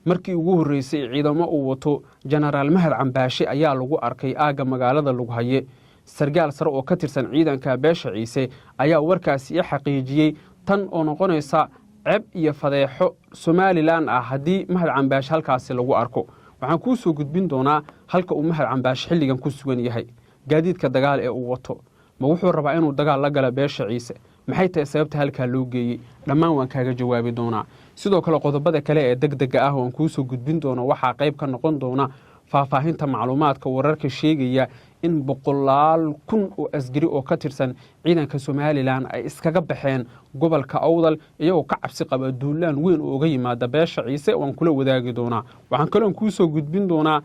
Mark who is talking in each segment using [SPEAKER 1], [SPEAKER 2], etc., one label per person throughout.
[SPEAKER 1] Markii ugu horreysay ciidamo uu wato Jenaraal Mahad Cambaashe ayaa lagu arkay aagga magaalada Lughaye. Sargaal sare oo ka tirsan ciidanka beesha Ciise ayaa warkaasi i xaqiijiyey, tan oo noqonaysa ceb iyo fadeexo Somalilan ah haddii Mahad Cambaashe halkaasi lagu arko. Waxaan kuu soo gudbin doonaa halka uu Mahad Cambaashe xilligan ku sugan yahay, gaadiidka dagaal ee uu wato. Ma wuxuu rabaa inuu dagaal la gala beesha Ciise? Maxay tahay sababta halkaa loo geeyey? Dhammaan waan kaaga jawaabi doonaa. Sidoo kale qodobada kale ee deg dega ah waan kuu soo gudbin doono waxaa qayb ka noqon doona faahfaahinta macluumaadka wararka sheegaya in boqolaal kun oo asgari oo ka tirsan ciidanka Somalilan ay iskaga baxeen gobolka Awdal, iyagoo ka cabsi qaba duulaan weyn oo uga yimaada beesha Ciise. Waan kula wadaagi doonaa. Waxaan kaloon kuu soo gudbin doonaa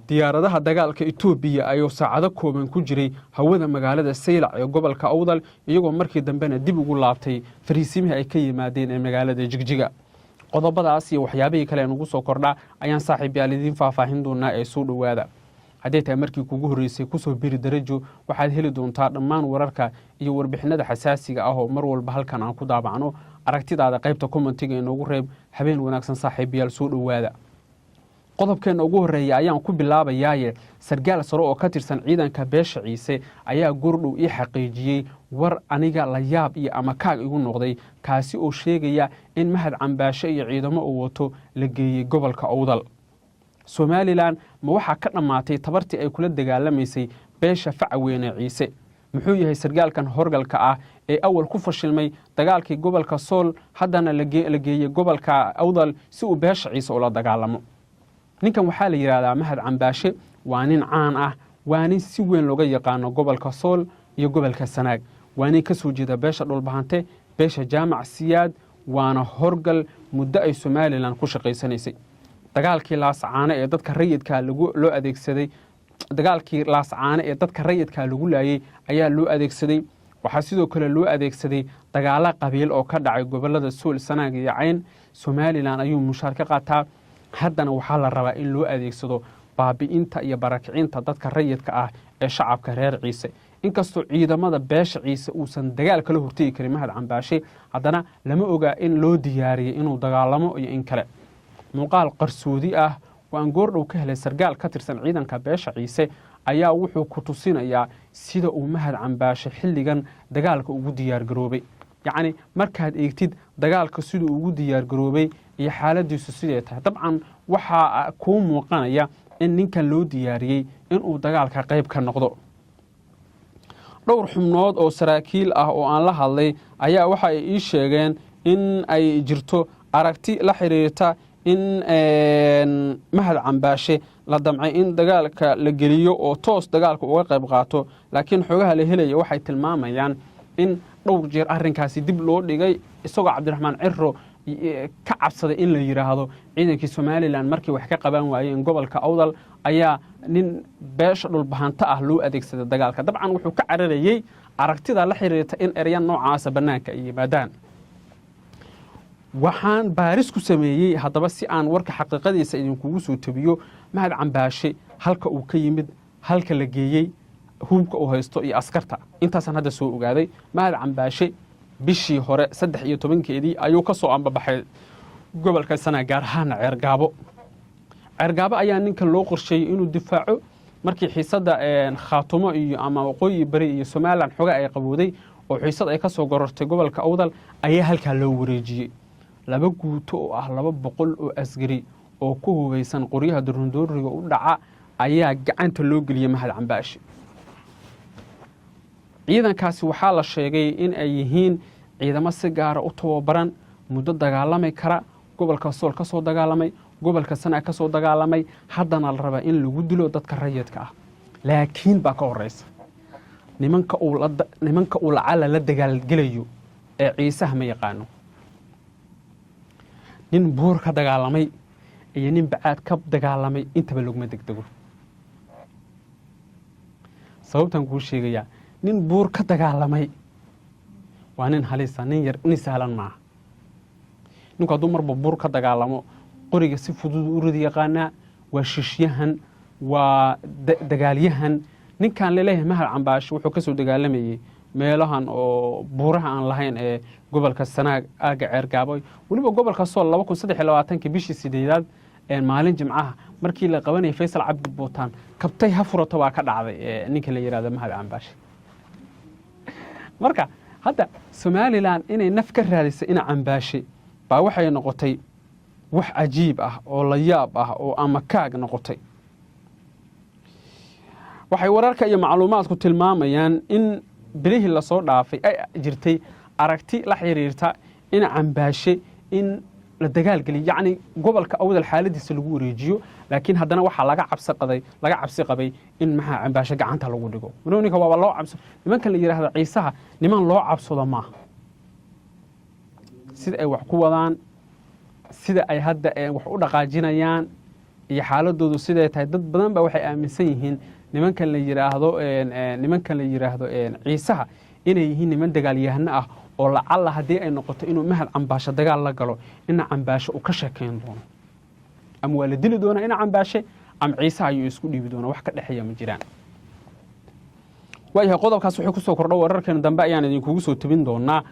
[SPEAKER 1] diyaaradaha dagaalka Etoobiya ayuu saacado kooban ku jiray hawada magaalada Saylac ee gobolka Awdal, iyagoo markii dambena dib ugu laabtay fariisimihii ay ka yimaadeen ee magaalada Jigjiga. Qodobadaas iyo waxyaabihii kale nugu soo kordhaa ayaan saaxiibyaal idiin faahfaahin doonaa ee soo dhowaada. Hadday tahay markii kugu horreysay kusoo biri Darajo, waxaad heli doontaa dhammaan wararka iyo warbixinada xasaasiga ah oo mar walba halkan aan ku daabacno. Aragtidaada qaybta commentiga inoogu reeb. Habeen wanaagsan saaxiibayaal, soo dhowaada. Qodobkeenna ugu horreeya ayaan ku bilaabayaaye, sargaal sare oo ka tirsan ciidanka beesha Ciise ayaa goordhow ii xaqiijiyey war aniga la yaab iyo ama kaag igu noqday, kaasi oo sheegaya in Mahad Cambaashe iyo ciidamo uu wato la geeyey gobolka Awdal. Somalilan ma waxaa ka dhammaatay tabartii ay kula dagaalamaysay beesha facweyne Ciise? Muxuu yahay sargaalkan horgalka ah ee awal ku fashilmay dagaalkii gobolka Sool, haddana la geeyey gobolka Awdal si uu beesha Ciise ula dagaalamo? Ninkan waxaa la yidhaahdaa Mahad Cambaashe. Waa nin caan ah, waa nin si weyn looga yaqaano gobolka Sool iyo gobolka Sanaag. Waa nin ka soo jeeda beesha Dhulbahante, beesha Jaamac Siyaad, waana horgal muddo ay Somalilan ku shaqaysanaysay. Dagaalkii Laascaane ee dadka rayidkaa loo adeegsaday, dagaalkii Laascaane ee dadka rayidkaa lagu laayey ayaa loo adeegsaday. Waxaa sidoo kale loo adeegsaday dagaalo qabiil oo ka dhacay gobolada Sool, Sanaag iyo Cayn. Somalilan ayuu mushaar ka qaataa. Haddana waxaa la rabaa in loo adeegsado baabi'inta iyo barakicinta dadka rayidka ah ee shacabka reer Ciise. Inkastoo ciidamada beesha Ciise uusan dagaal kala hortegi karin Mahad Cambaashe, haddana lama ogaa in loo diyaariyey inuu dagaalamo iyo in kale. Muuqaal qarsoodi ah oo aan goordhow ka helay sargaal ka tirsan ciidanka beesha Ciise ayaa wuxuu ku tusinayaa sida uu Mahad Cambaashe xilligan dagaalka ugu diyaargaroobay. Yacni markaad eegtid dagaalka siduu ugu diyaargaroobay iyo xaaladiisu siday tahay, dabcan waxaa kuu muuqanaya in ninkan loo diyaariyey inuu dagaalka qayb ka noqdo. Dhowr xubnood oo saraakiil ah oo aan la hadlay ayaa waxa ay ii sheegeen in ay jirto aragti la xiriirta in Mahad Cambaashe la damcay in dagaalka la geliyo oo toos dagaalka uga qayb qaato, laakiin xogaha la helaya waxay tilmaamayaan in dhowr jeer arrinkaasi dib loo dhigay, isagoo Cabdiraxmaan Ciro ka cabsaday in la yidhaahdo ciidankii Somalilan markii wax ka qaban waayeen gobolka Awdal ayaa nin beesha Dhulbahanto ah loo adeegsaday dagaalka. Dabcan wuxuu ka cararayey aragtida la xiriirta in erya noocaasa bannaanka ay yimaadaan. Waxaan baaris ku sameeyey haddaba, si aan warka xaqiiqadiisa idinkugu soo tabiyo, Mahad Cambaashe halka uu ka yimid, halka la geeyey, hubka uu haysto iyo askarta. Intaasaan hadda soo ogaaday. Mahad Cambaashe bishii hore 13-keedii ayuu ka soo ambabaxay gobolka Sanaag, gaar ahaana Ceergaabo. Ceergaabo ayaa ninkan loo qorsheeyey inuu difaaco. Markii xiisadda Khaatumo iyo ama Waqooyi Bari iyo Somalilan xoga ay qabowday oo xiisad ay ka soo gorortay gobolka Awdal, ayaa halkaa loo wareejiyey. Laba guuto oo ah 200 oo askari oo ku hubaysan qoryaha durundooriga u dhaca ayaa gacanta loo geliyey Mahad Cambaashe. Ciidankaasi waxaa la sheegay in ay yihiin ciidamo si gaara u tababaran, muddo dagaalami kara, gobolka Sool ka soo dagaalamay, gobolka Sanaag ka soo dagaalamay, haddana la rabaa in lagu dilo dadka rayidka ah. Laakiin baa ka horeysa, nimanka uu lacala la dagaalgelayo ee Ciisaha ma yaqaano. Nin buur ka dagaalamay iyo nin bacaad ka dagaalamay intaba laguma degdego. Sababtaan kuu sheegayaa, nin buur ka dagaalamay waa nin halisa, nin yar, nin sahlan maaha. Ninku hadduu marba buur ka dagaalamo, qoriga si fudud u ridi yaqaanaa, waa shishyahan, waa dagaalyahan. Ninkan laleeyahay Mahad Cambaashe wuxuu ka soo dagaalamayey meelahan oo buuraha aan lahayn ee gobolka Sanaag, aagga Ceergaabo, weliba gobolka Sool. 2023-kii bishii sideedaad Maalin Jimcaha markii la qabanayay Faysal Cabdi Bootaan, kabtay ha furato baa ka dhacday ninka la yidhahdo Mahad Cambaashe. Marka hadda Somalilan inay naf ka raadisay ina Cambaashe baa waxay noqotay wax cajiib ah oo la yaab ah oo ama kaag noqotay. Waxay wararka iyo macluumaadku tilmaamayaan in bilihii lasoo dhaafay ay jirtay aragti la xiriirta in Cambaashe in la dagaalgeliyo, yacni gobolka Awdal xaaladiisa lagu wareejiyo, laakiin haddana waxaa laga cabsi qabay in maxaa Cambaashe gacanta lagu dhigo. Ninka waaba loo cabso. Nimankan la yidhaahda Ciisaha niman loo cabsado maaha. Sida ay wax ku wadaan, sida ay hadda wax u dhaqaajinayaan iyo xaaladoodu siday tahay, dad badan ba waxay aaminsan yihiin nimankan la yidhaahdo Ciisaha inay yihiin niman dagaalyahano ah oo lacalla haddii ay noqoto inuu Mahad Cambaashe dagaal la galo, ina Cambaashe uu ka sheekayn doono, ama waa la dili doonaa ina Cambaashe ama Ciise ayuu isku dhiibi doonaa. Wax ka dhexeeya ma jiraan. Waayahay, qodobkaas wuxuu kusoo kordho wararkeena dambe ayaan idinkugu soo tebin doonaa.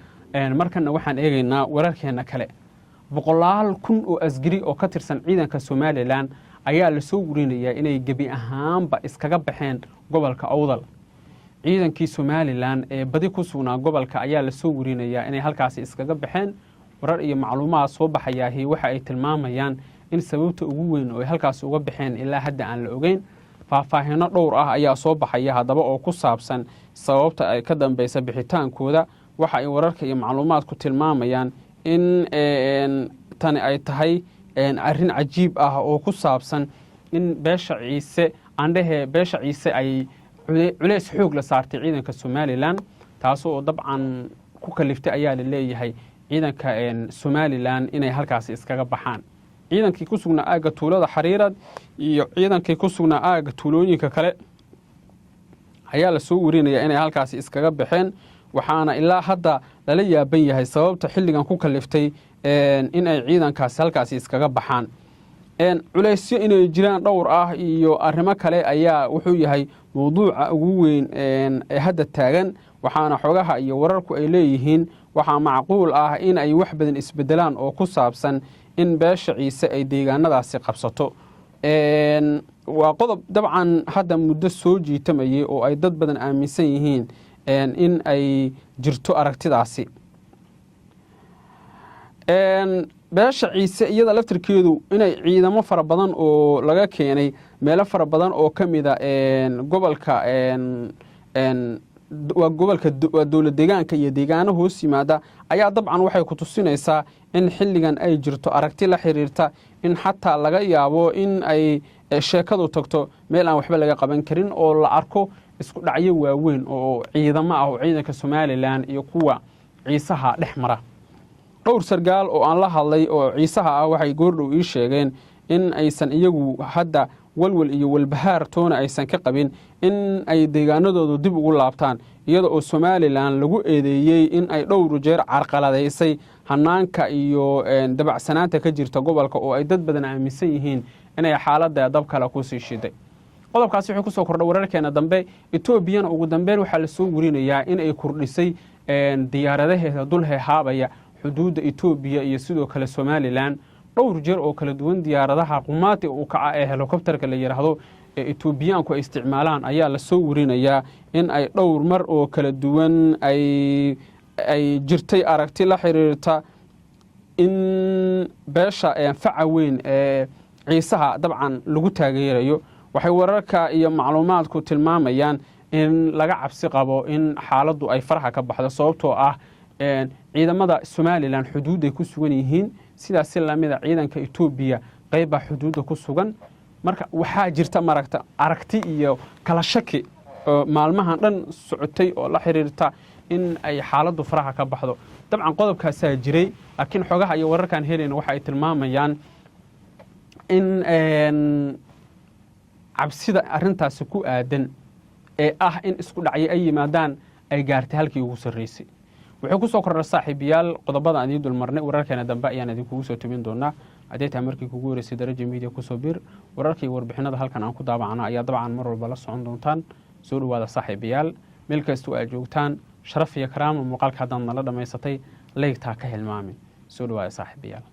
[SPEAKER 1] Markana waxaan eegaynaa wararkeena kale. Boqolaal kun oo asgari oo ka tirsan ciidanka Somalilan ayaa lasoo werinayaa inay gebi ahaanba iskaga baxeen gobolka Awdal. Ciidankii Somalilan ee badi ku sugnaa gobolka ayaa lasoo werinayaa inay halkaasi iskaga baxeen. Warar iyo macluumaad soo baxayaahi waxa ay tilmaamayaan in sababta ugu weyn oo ay halkaasi uga baxeen ilaa hadda aan la ogeyn. Faahfaahino dhowr ah ayaa soo baxaya haddaba oo ku saabsan sababta ay ka dambeysa bixitaankooda. Waxa ay wararka iyo macluumaadku tilmaamayaan in tani ay tahay arrin cajiib ah oo ku saabsan in beesha Ciise andhehe beesha Ciise ay culeys xoog la saartay ciidanka Somalilan, taasoo dabcan ku kaliftay ayaa la leeyahay ciidanka Somalilan inay halkaasi iskaga baxaan. Ciidankii ku sugnaa aagga tuulada Xariirad iyo ciidankii ku sugnaa aagga tuulooyinka kale ayaa lasoo warinaya inay halkaasi iskaga baxeen, waxaana ilaa hadda lala yaaban yahay sababta xilligan ku kaliftay in ay ciidankaasi halkaasi iskaga baxaan. Culeysyo inay jiraan dhowr ah iyo arrimo kale ayaa wuxuu yahay mowduuca ugu weyn ee hadda taagan, waxaana xogaha iyo wararku ay leeyihiin waxaa macquul ah in ay wax badan isbedelaan oo ku saabsan in beesha Ciise ay deegaanadaasi qabsato. Waa qodob dabcan hadda muddo soo jiitamayay oo ay dad badan aaminsan yihiin in ay jirto aragtidaasi. Beesha Ciise iyada laftirkeedu inay ciidamo fara badan oo laga keenay meelo fara badan oo ka mida gobolka, waa gobolka, waa dowlad deegaanka iyo deegaano hoos yimaada, ayaa dabcan waxay ku tusinaysaa in xilligan ay jirto aragti la xiriirta in xataa laga yaabo in ay sheekadu tagto meel aan waxba laga qaban karin oo la arko isku dhacyo waaweyn oo ciidamo ah oo ciidanka Somalilan iyo kuwa Ciisaha dhex mara. Dhowr sargaal oo aan la hadlay oo Ciisaha ah waxay goordhow ii sheegeen in aysan iyagu hadda walwal iyo walbahaar toona aysan ka qabin in ay deegaanadoodu dib ugu laabtaan, iyada oo Somalilan lagu eedeeyey in ay dhowr jeer carqaladaysay hanaanka iyo dabacsanaanta ka jirta gobolka, oo ay dad badan aaminsan yihiin inay xaaladda dab kale kusii shiday. Qodobkaasi wuxuu kusoo kordha wararkeena dambe. Etoobiyana ugu dambeyn waxaa lasoo werinayaa in ay kordhisay diyaaradaheeda dul heehaabaya xuduudda Etoobiya iyo sidoo kale Somalilan. Dhowr jeer oo kala duwan diyaaradaha qumaati u kaca ee helicopterka la yidhaahdo ee Etoobiyaanku ay isticmaalaan ayaa lasoo werinayaa in ay dhowr mar oo kala duwan ay jirtay aragti la xiriirta in beesha faca weyn ee Ciisaha dabcan lagu taageerayo. Waxay wararka iyo macluumaadku tilmaamayaan in laga cabsi qabo in xaaladdu ay faraha ka baxdo, sababtoo ah ciidamada Somalilan xuduudday ku sugan yihiin, sidaas si lamida ciidanka Etoobiya qeybbaa xuduudda ku sugan. Marka waxaa jirta maragta aragti iyo kala shaki oo maalmahan dhan socotay oo la xiriirta in ay xaaladdu faraha ka baxdo. Dabcan qodobkaasaa jiray, laakiin xogaha iyo wararkaan helayna waxa ay tilmaamayaan in cabsida arrintaasi ku aadan ee ah in isku dhacyo ay yimaadaan ay gaartay halkii ugu sarreysay. Wuxuu ku soo kordha, saaxiibayaal, qodobada aan idiin dulmarnay wararkeena dambe ayaan idinkugu soo tebin doonaa. Haddii tahay markii kugu horeysay Daraja Media kusoo bir, wararka iyo warbixinada halkan aan ku daabacno ayaa dabcan mar walba la socon doontaan. Soo dhawaada saaxiibayaal, meel kastoo aad joogtaan, sharaf iyo karaama. Muuqaalka haddaad nala dhammaysatay, like-taa ka hilmaamin. Soo dhawaada saaxiibayaal.